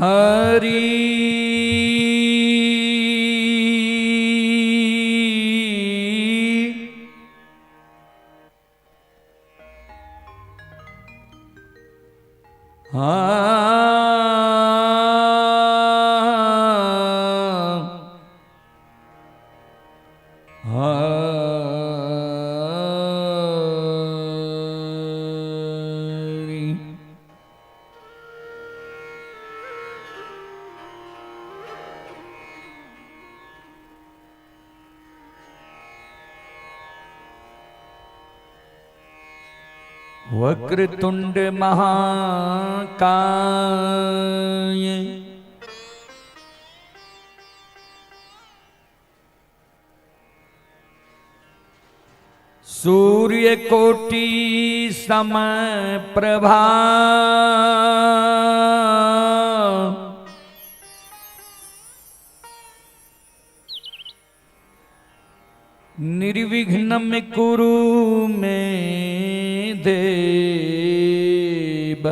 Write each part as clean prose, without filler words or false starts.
हरि। हरि। वक्रतुंड महाकाय सूर्य कोटि सम प्रभा निर्विघ्नं कुरु मे देव।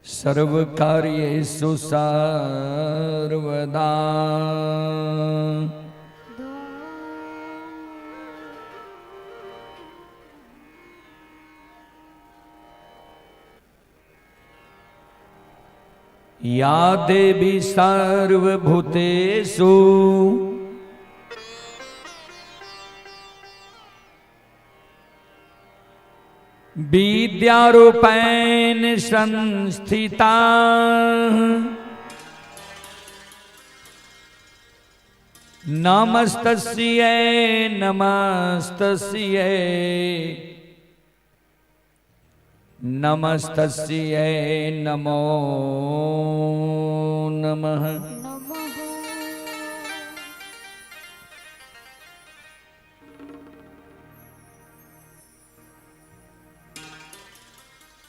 सर्वकार्येषु सर्वदा। या देवी सर्वभूतेषु विद्यारूपेण संस्थिता नमस्तस्यै नमस्तस्यै नमस्तस्यै नमो नमः।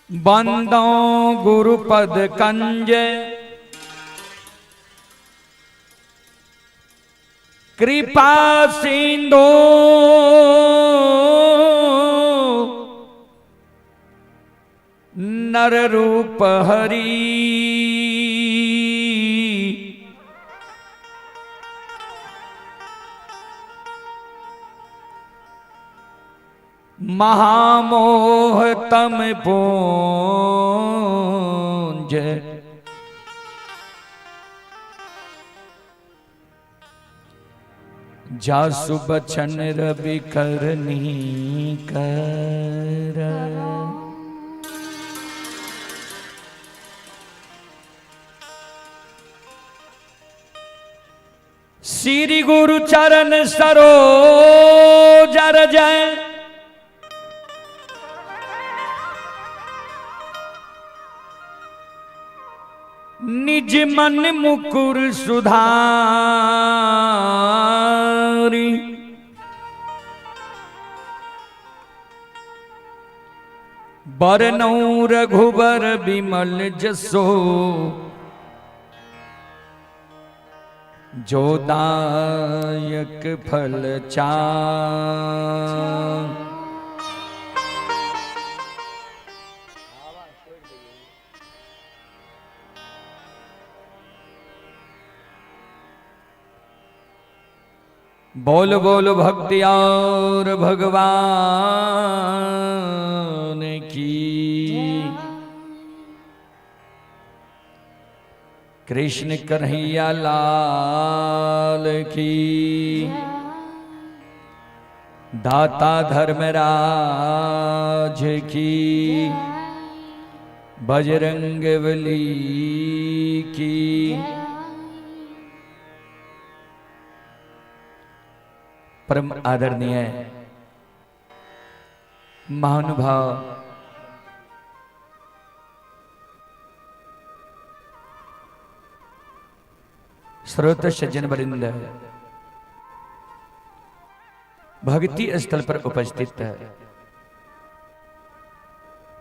बंदों गुरुपद कंज कृपा सिंधु नर रूप हरि। महामोह तम पूंज जासु बचन रवि करनी कर। श्री गुरु चरण सरोज रज निज मन मुकुर सुधारी। बरनौ रघुबर बिमल जसो जो दायक फल चार। बोल बोल भक्ति और भगवान की। कृष्ण कन्हैया लाल की। दाता धर्मराज की। बजरंगबली की। परम आदरणीय महानुभाव स्रोत सज्जन वृंद, भक्ति स्थल पर उपस्थित है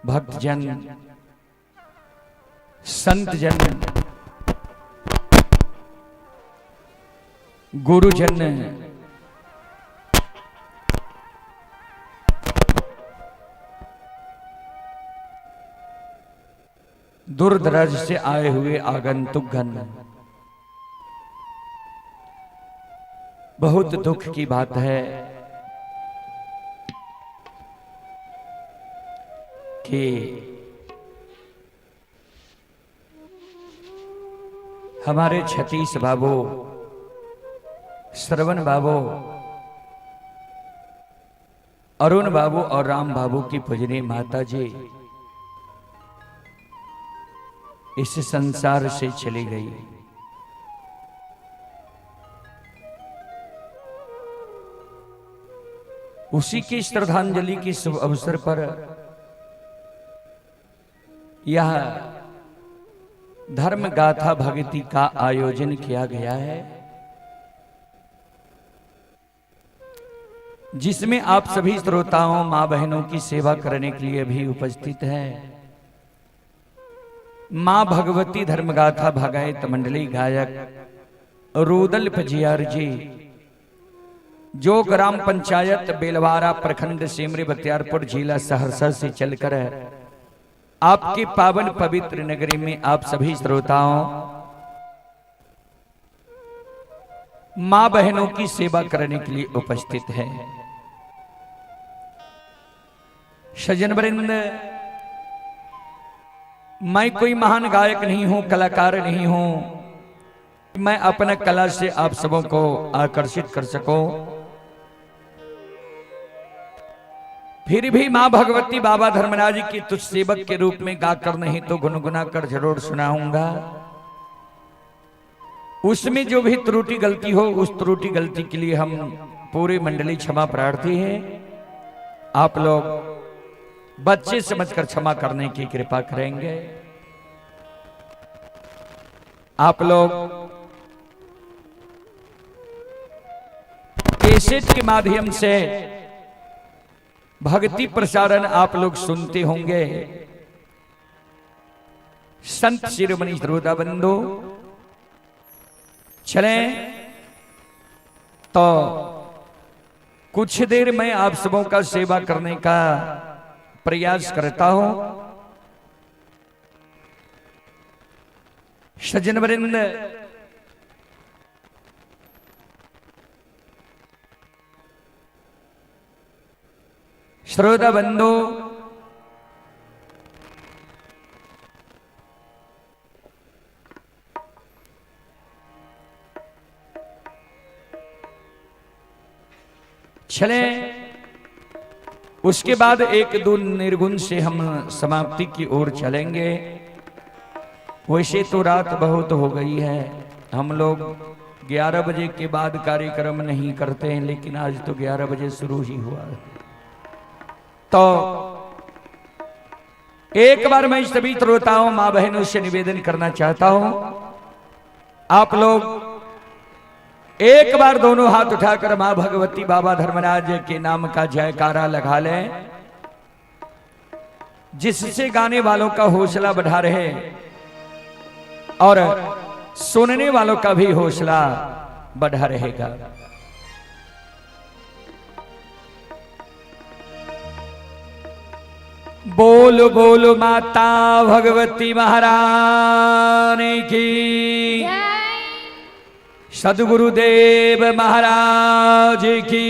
भक्तजन, संतजन, गुरुजन, दूर दराज से आए हुए आगंतुकगण, बहुत दुख की बात है कि हमारे छतीस बाबू, श्रवण बाबू, अरुण बाबू और राम बाबू की पूजनीय माता जी इस संसार से चली गई। उसी की श्रद्धांजलि के शुभ अवसर पर यह धर्म गाथा भक्ति का आयोजन किया गया है, जिसमें आप सभी श्रोताओं, मां बहनों की सेवा करने के लिए भी उपस्थित हैं। मां भगवती धर्मगाथा भगायत मंडली गायक रुदल पजियार जी, जो ग्राम पंचायत बेलवारा, प्रखंड सिमरी बख्तियारपुर, जिला सहरसा से चलकर आपकी पावन पवित्र नगरी में आप सभी श्रोताओं, मां बहनों की सेवा करने के लिए उपस्थित है। सज्जन वृंद, मैं कोई महान गायक नहीं हूं, कलाकार नहीं हूं, मैं अपना कला से आप सबों को आकर्षित कर सकूं। फिर भी मां भगवती बाबा धर्मराज की तुझ सेवक के रूप में गाकर नहीं तो गुनगुना कर जरूर सुनाऊंगा। उसमें जो भी त्रुटि गलती हो, उस त्रुटि गलती के लिए हम पूरी मंडली क्षमा प्रार्थी है। आप लोग बच्चे समझकर क्षमा करने की कृपा करेंगे। आप लोग कैसेट के माध्यम से भक्ति प्रसारण आप लोग सुनते होंगे। संत शिरोमणि श्रोता बंधु, चलें तो कुछ देर में आप सबों का सेवा करने का प्रयास करता हूं। सज्जन वृंद, श्रोता बंधु, चले उसके बाद एक दो निर्गुण से हम समाप्ति की ओर चलेंगे। वैसे तो रात बहुत हो गई है, हम लोग 11 बजे के बाद कार्यक्रम नहीं करते हैं, लेकिन आज तो 11 बजे शुरू ही हुआ है। तो एक बार मैं सभी श्रोताओं, मां बहनों से निवेदन करना चाहता हूं, आप लोग एक बार दोनों हाथ उठाकर मां भगवती बाबा धर्मराज के नाम का जयकारा लगा लें, जिससे गाने वालों का हौसला बढ़ा रहे और सुनने वालों का भी हौसला बढ़ा रहेगा। बोल बोल माता भगवती महारानी की, सदगुरुदेव महाराज की,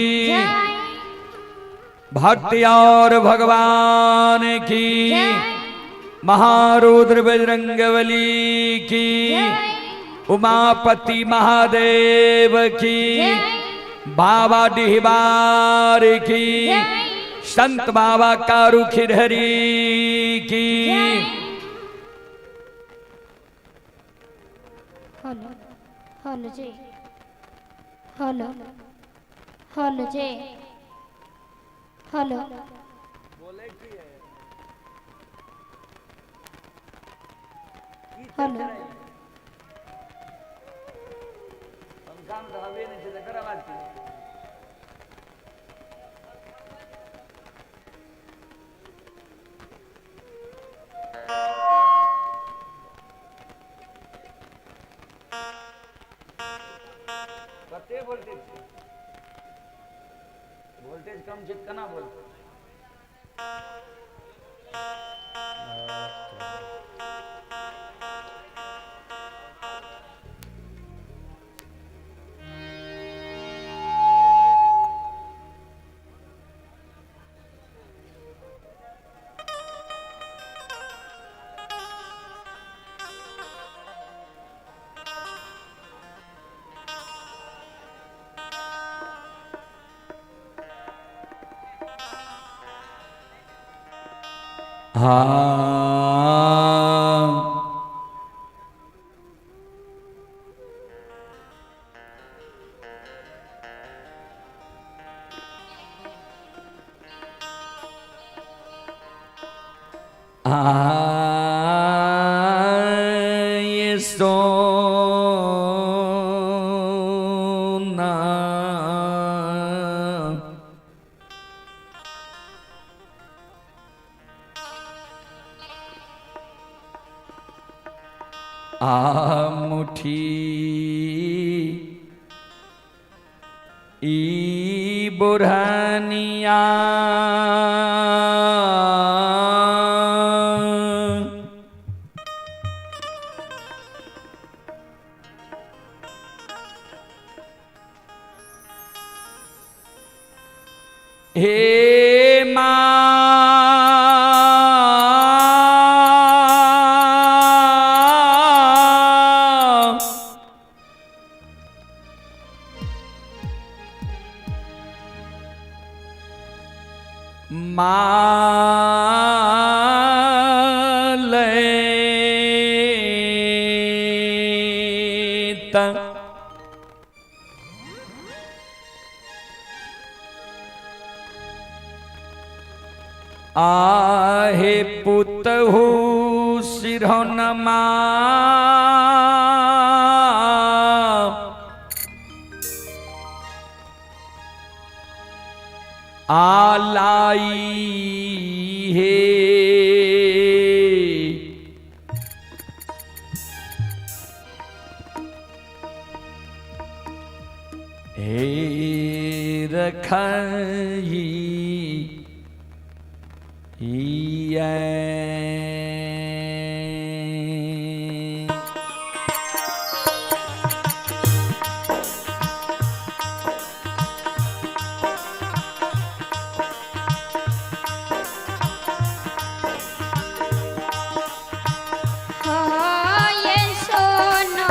भक्ति और भगवान की, महारुद्र बजरंगबली की, उमापति महादेव की, बाबा डिहबार की, संत बाबा कारू खिरहरी की। हेलो हेलो जी, हेलो हेलो जी, हेलो। हेलो वोल्टेज वोल्टेज कम छै केना बोलते? हाँ ये सोना आ मुठी ई बुरहनिया हे माँ मालयत आहे पुतहु सिरहनमा आलाई हे हे रखई ईयै। हाँ ये सोना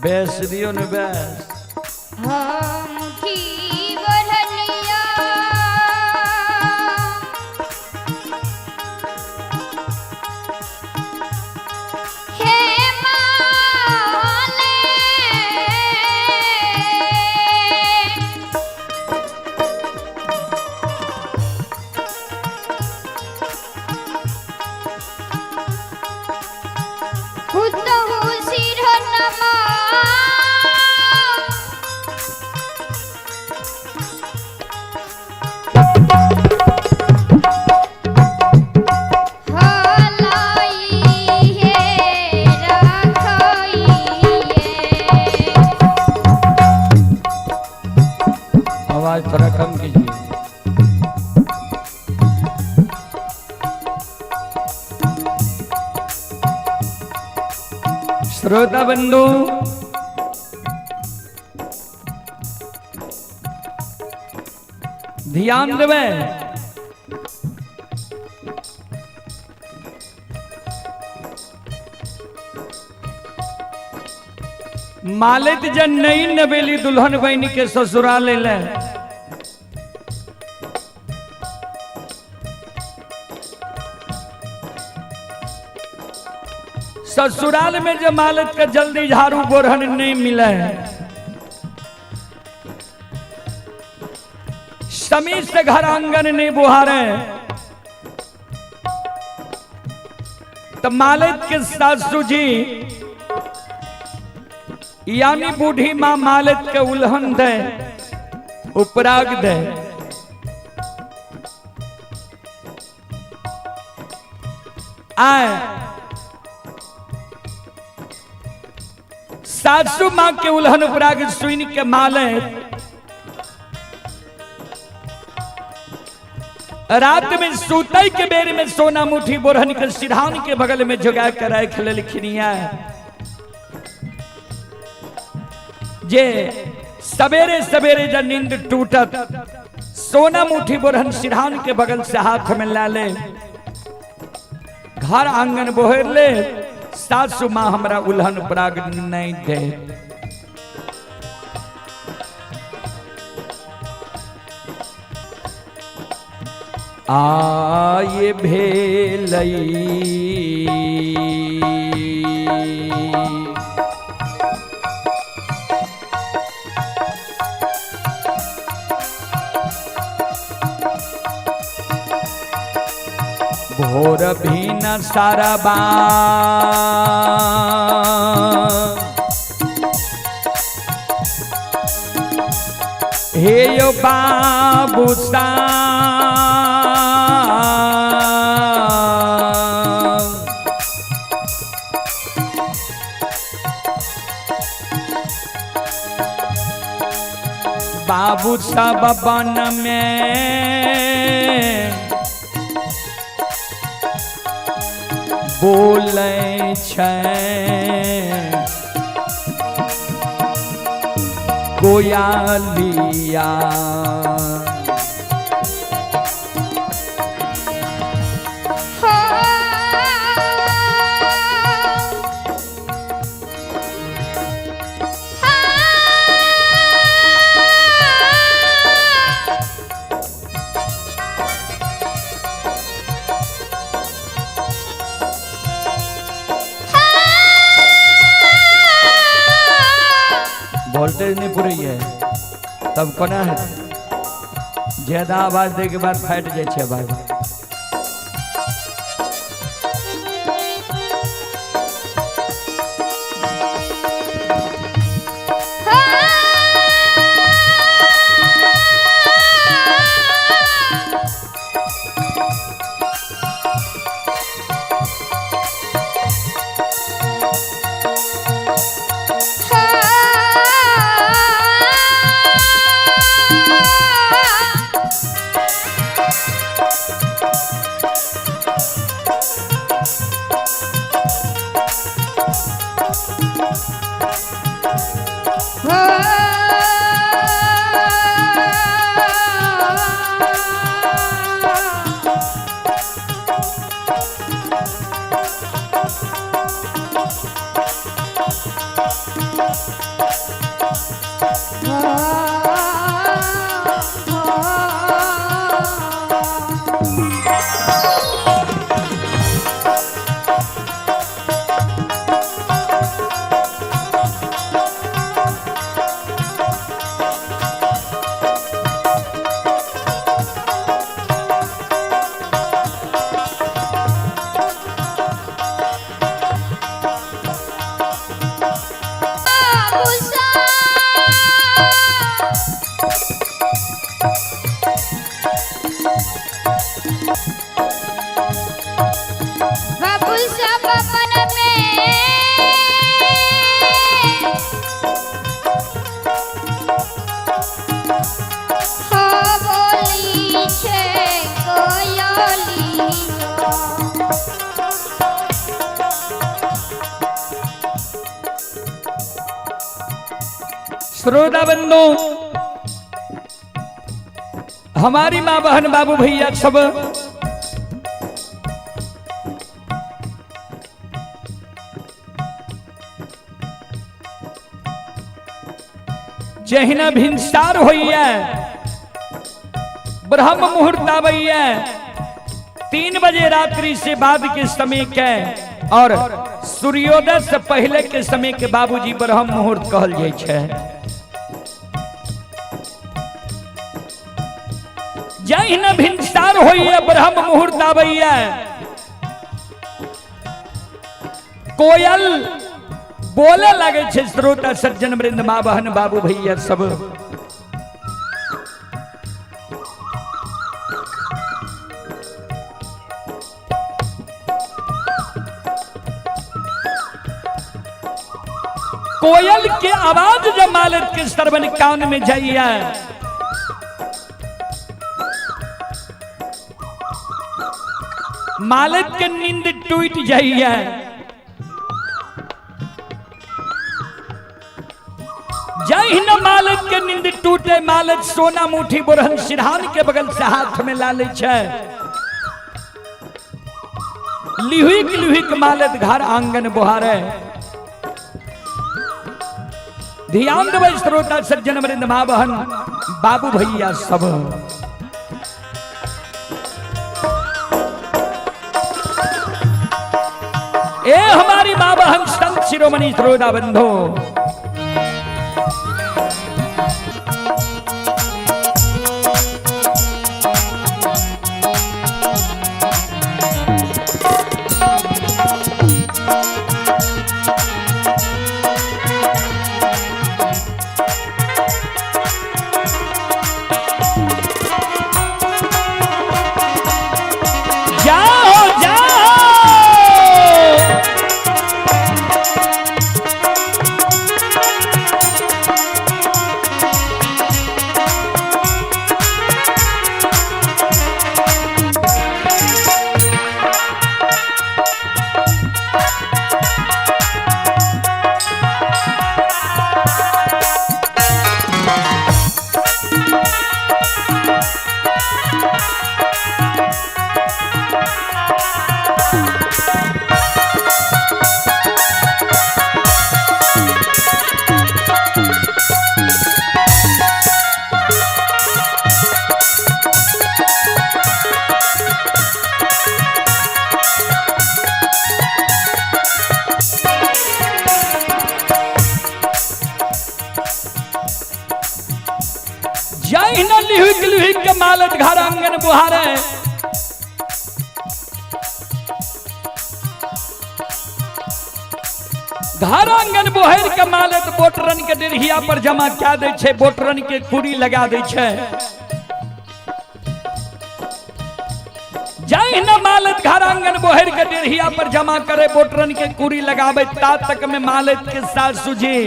बेस दियो ने बेस। हाँ मुठी बरहनिया हे माले पुतहु सिरहनमा हलाई हे रखइए। आवाज थोड़ा कम कीजिए। श्रोता बंधु, ध्यान देवे। मालित जन नई नवेली दुल्हन बहन के ससुराल ले ससुराल में जो मालिक का जल्दी झाड़ू बोरहन नहीं मिले समीर से घर आंगन नहीं बुहारे, तो मालिक के सासू जी यानी बूढ़ी माँ मालिक के उल्हन दे, उपराग दे। आए सासू माँ के उल्हन उपराग सुन के मालिक रात में सूतई के बेर में सोना मुठी बोरहन के सिरहान के बगल में जोगा कर रख लेलखिनिया। जे सवेरे सवेरे जब नींद टूटत सोना मुठी बोरहन सिरहान के बगल से हाथ में ला ले, घर आंगन बोहर ले, सासू माँ हमरा उल्हन पराग नहीं दे। आये भेलई भोर भी न सरबा, हे यो बाबू सा, बाबू सब बन में बोलै छै कोयलिया। वोल्टेज नहीं पूरी है तब कोना है, ज्यादा आवाज दे के बाद फाट जाए छे भाई। बाबू सब अपन में हो बोली छे कोयलिया। श्रोता बंधु, हमारी माँ बहन बाबू भैया सब जहिना भिनसार होइए, ब्रह्म मुहूर्त आबैए 3 बजे रात्रि से बाद के समय के और सूर्योदय से पहले के समय के बाबूजी ब्रह्म मुहूर्त कहल जाइ छै। जहिना भिनसार होइए, ब्रह्म मुहूर्त आबैए, कोयल बोले लगे छै। श्रोता सज्जन वृंद माँ बहन बाबू भैया सब कोयल के आवाज जब मालत के श्रवण कान में जाइए, मालत के नींद टूट जाइए। जहिना मालत के नींद टूटे, मालत सोना मुठी बोरहन सिरहान के बगल से हाथ में ला ले छै, लिहुक लिहुक मालत घर आंगन बुहारे। ध्यान देबै श्रोता सज्जन वृंद माँ बहन बाबू भैया सब। ए हमारी माँ बहन संत शिरोमणि श्रोता बंधु, जाओ जाओ। जहिना लिहुक लिहुक के मालत घर आंगन बुहारे, घर आंगन बुहर के मालत बोटरन के डेढ़िया पर जमा क्या दै छै, बोटरन के कुड़ी लगा दै छै। जहिना मालत घर आंगन बोहर के डेढ़िया पर जमा करे, बोटरन के कुड़ी लगावे, ता तक में मालत के सासू जी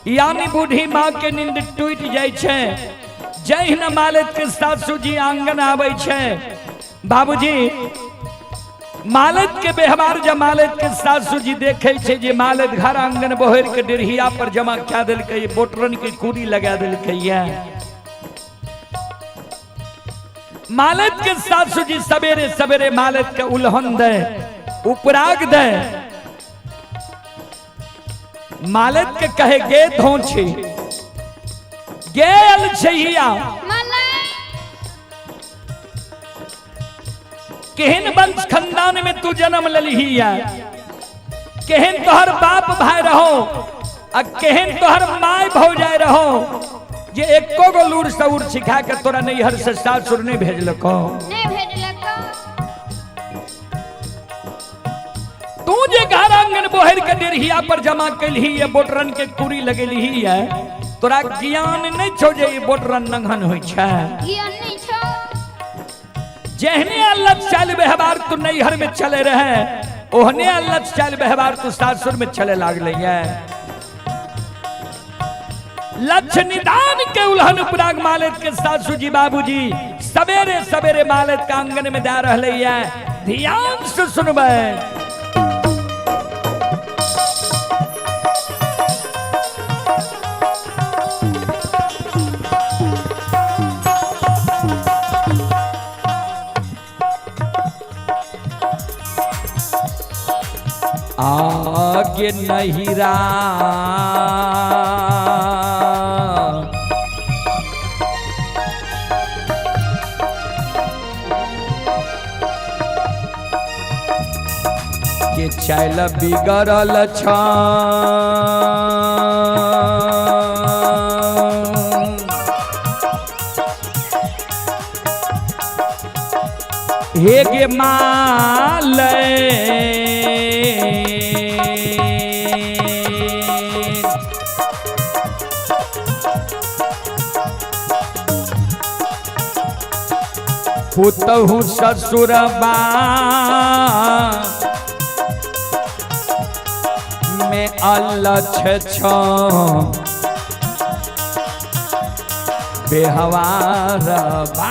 यानी बूढ़ी माँ के नींद टूट जाय छै। जहिना मालत के सासू जी आंगन आबै छै, बाबूजी मालत के व्यवहार जब मालत के सासू जी देखे छै जे मालत घर आंगन बोहर के डेढ़िया पर जमा क्या देलकै, बोटरन के कुड़ी लगा देलकै। मालत के सासू जी सवेरे सवेरे मालत के उल्हन दे, उपराग दे, मालत के कहे गे धोछी गेल छैया, केहन वंश खानदान में तू जन्म ललहिया, केहन तोहर बाप भाई रहो आ केहन तोहर my भौजाई रहो जे एको गो लूर सऊर सिखा के तोरा नैहर से सासुर नहीं भेजलको। नहीं भेजलको। तू जे घर आंगन बोहर के डेढ़िया पर जमा कैलही है, बोटरन के कुड़ी लगेलही है, तोरा ज्ञान नहीं छौ जे ई बोटरन नंघन होइ छै। ज्ञान नहीं छौ। जेहने अल्लत चाल व्यवहार तू नैहर में चले रहे, ओहने अल्लत चाल व्यवहार तू सासुर में चले लागले है। लक्ष्य निदान के उल्हन उपराग मालत के सासू जी बाबूजी सवेरे सवेरे मालत के आंगन में जा रहे है। ध्यान से सुनबै। आगे नहिरा के चैल बिगड़ल छ, हे गे मालय पुतहु ससुरबा में अलछ छ, बेहवार बा।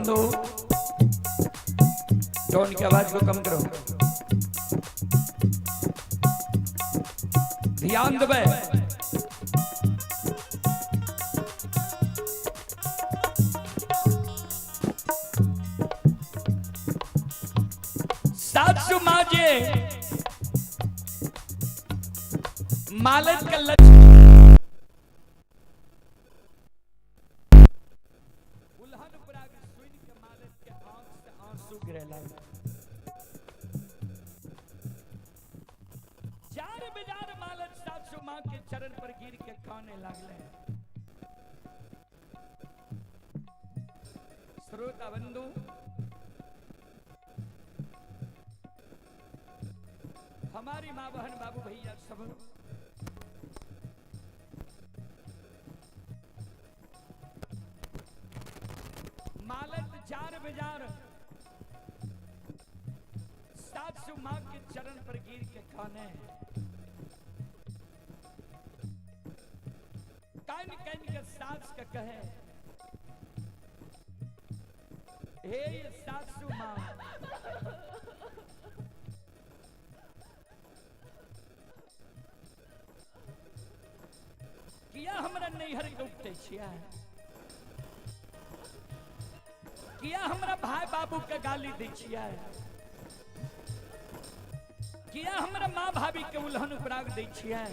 बंधु, टोन की आवाज को कम करो, ध्यान देबै। सासू माँ जे मालत का उल्हन पराग सुन के मालत के आंख से आंसू गिरे लागल। चार बेजार मालत सासू माँ के चरण पर गिर के काने लागले। श्रोता बंधु, हमारी माँ बहन बाबू भैया सब मालत चार बेजार सासू माँ के चरण पर गिर के काने, कान कान के सास के कहे, हे ये सासू माँ, किया हमरा नैहर के उपटै छियै, किया हमरा भाई बाबू के गाली दै छियै, किया हमरा माँ भाभी के उल्हन उपराग दै छियै।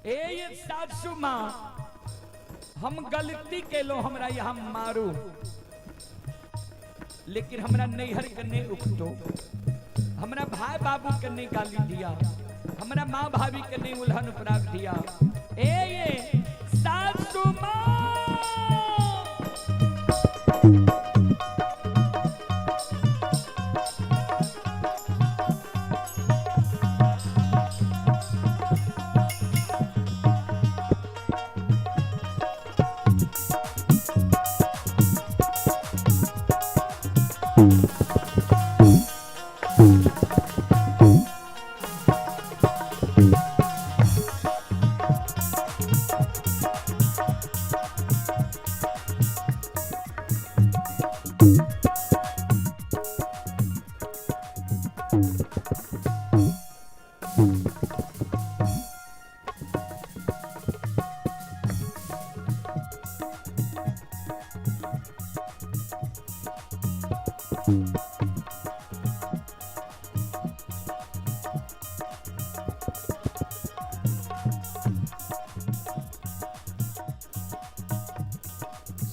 ए ये सासू माँ, हम गलती केलो, हमरा यहाँ मारू, लेकिन हमरा नैहर के नहीं उपटो, हमरा भाई बाबू के नहीं गाली दिया, हमरा माँ भाभी के नहीं उल्हन उपराग दिया। ए ये सासू माँ,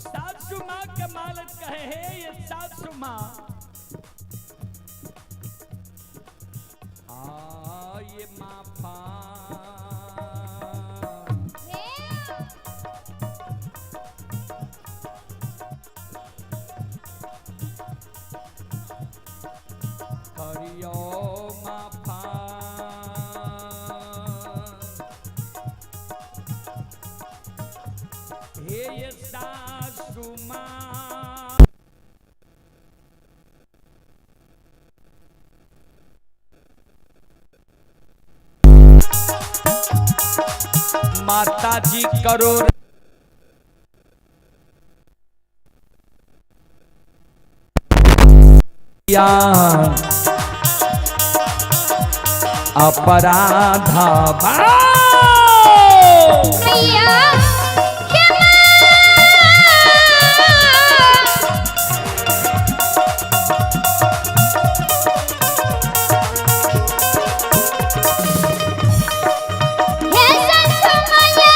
सासू माँ के मालक कहे, हे ये सासू माँ, आ ये माफा करियो माफा, हे ये सासू माँ, माता जी करो या अपराधा मैया क्षमा हे सासू मैया,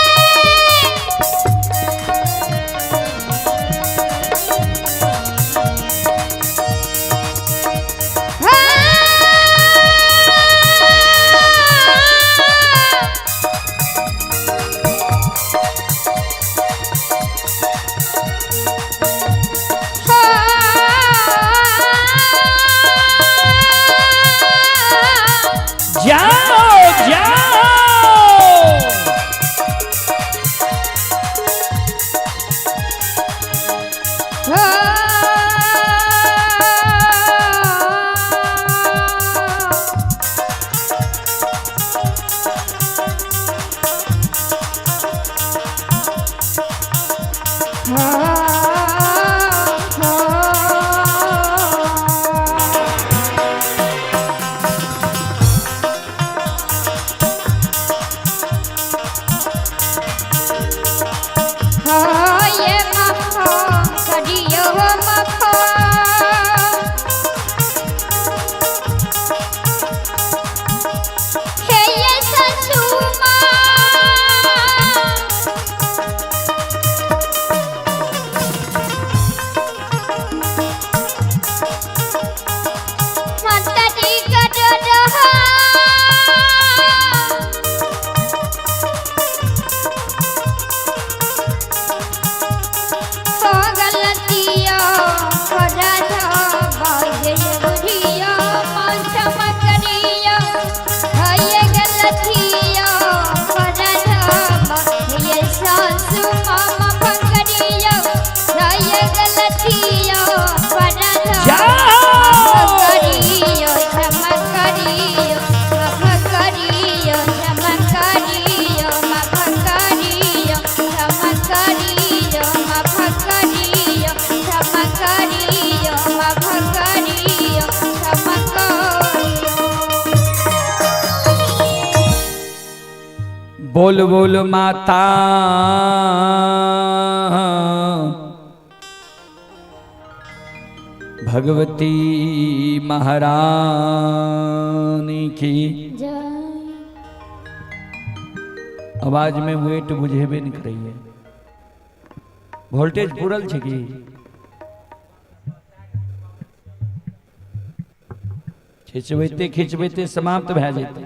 हाँ। बोल बोल माता भगवती महारानी की जय। आवाज में वेट बुझेबे नहीं करैये। वोल्टेज पूरल छै की? खिंचबैते खिंचबैते समाप्त भए जेतै।